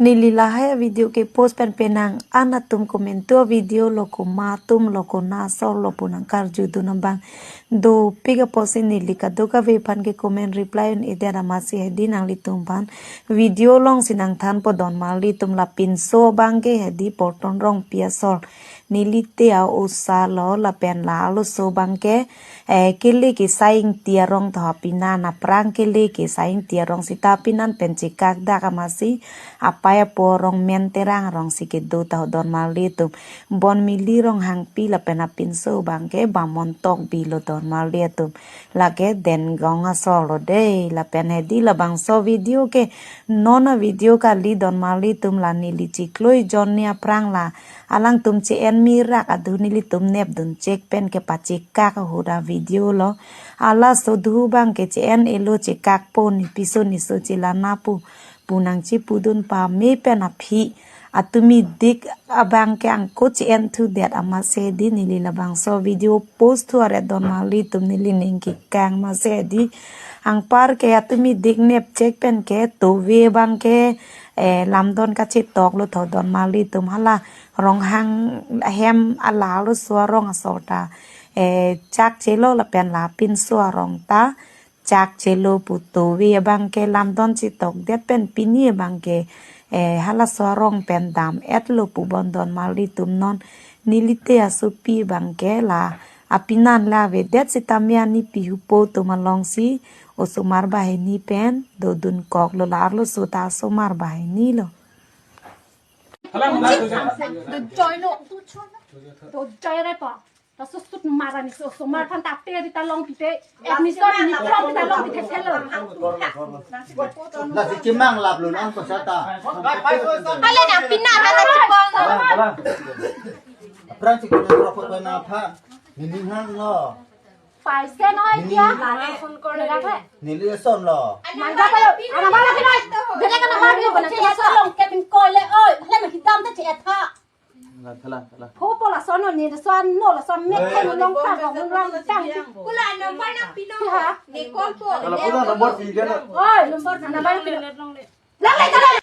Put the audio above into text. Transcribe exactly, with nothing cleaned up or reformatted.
Neli lahai video ke post pen penang an atum komantu video lo, komat atum lo, konat asor lo pu nangkarjudun abang dopik apotsi neli kadokave aphan ke comment reply un-edet amatsi hedi nanglitum aphan video alongsi nangthanpo donmarlitum. La pinso abang ke hedi Porton Rongpi asor, neli te a-osa lo, lapen la arloso abang ke, eh, kele ke Sai Ingti arong tho, pinan aphrang kele ke Sai Ingti arong seta pinan pen chekak dak amatsi apei apo arong Men Terang arongsi kedo tho donmarlitum. Bonmili Ronghangpi lapen apinso abang ke Bamon Tokbi lo donmarlitum. Lake Dengong asor lo dei. Lapen hedi labangso video ke non avideo kali donmarlitum, la neli chiklo ejon ni aphrang la alangtum che-en mirak adu nelitum nepdun chek pen kepachekak ahut avideo lo. Halaso adu abang ke che-en-elo, chekakpo, ne piso ne so chelana pu, pu nangchipudun pame pen aphi atum idik abang ke angko che-en thudet amatsi hedi neli labangso video post thu aret donmarlitum, neli ning kekang amatsi hedi anpar ke atum idik nepchek pen ke tove abang ke, eh, lamdon kachetok lo tho donmarlitum. Hala Ronghang ahem alarloso arong asor ta, eh, chakchelo lapen la pinso arong ta chakchelo pu tove abang ke lamdon chetokdet pen pini abang ke, eh, halaso arong pen dam-etlo pu bom donmarlitum. Non neli te asopi abang ke la apinan la avedet sitame anipi hupo atum alongsi osomar banghini pen dodunkok lo, la arloso ta osomar banghini lo. Dojoi no. Dojoi re pa. Ta susut mara ni so, osomar aphan ta pe ri ta longpi te. Admission ni prom ta longpi te thelo. Lasi chimang lap lo nang ko sata. Hala na pina hala chibong. Aphrang si ko na ro ko na pha. Neli hang lo. Paise noi dia. Neli ason lo. Nang ja pa lo. Ana mala pinoi. Dede kana mar lo bana che ason. Long ke pin kole oi. Hala na hidam ta che etha. Thala, thala. Pho po lason no ni son no lason me khen long pa long long tang. Kula number na pino. Ha. Ni call po. Kalau punya nomor tiga na. Oi, number number pino. Lang lai, lang lai.